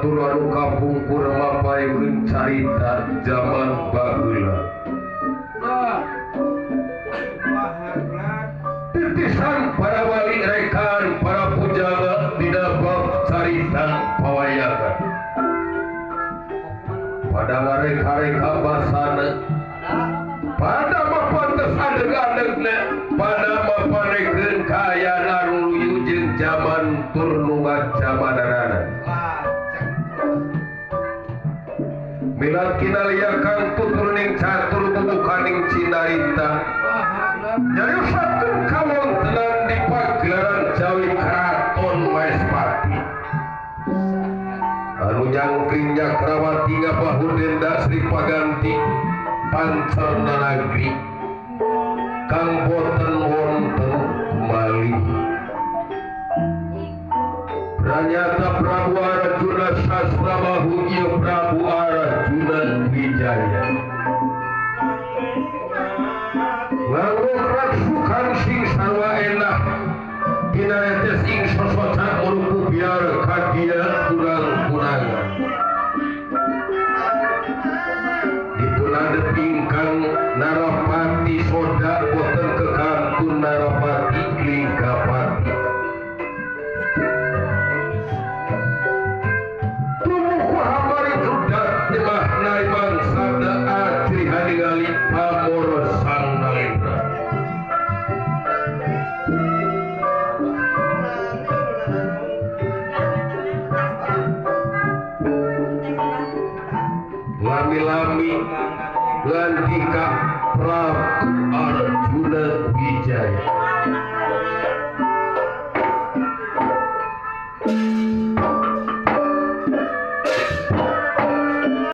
Batur anu kapungkur mapaekeun carita zaman baheula. Titisan para wali rekan para pujangga dina bab carita pawayangan. Pada ngareka-reka basana, pada mapantes adeg-adegna, pada maparekeun kaayaan ruluyu jeung jaman turnungan jamananana. Milat kinaliakan tuturning catur bubukaning cinarita nyariusakeun kawontenan di pagelaran Jawi Keraton Maespati. Anu nyangkring Nyakrawati ngabahur denda Sri Paganti pancerna nagri kang boten wonten malih. Pranyata Prabu Arjuna Sasrabahu ieu Prabu Arjuna Wijaya. Nganggo raksukan sing sarwa enah pinaretes ing sosocak muruku biar kadia kurang-kurangan. Dipunandhep ingkang Narapati Soda boten kekantun Narapati Linggapati. Lami-lami ngandika Prabu Arjuna Wijaya.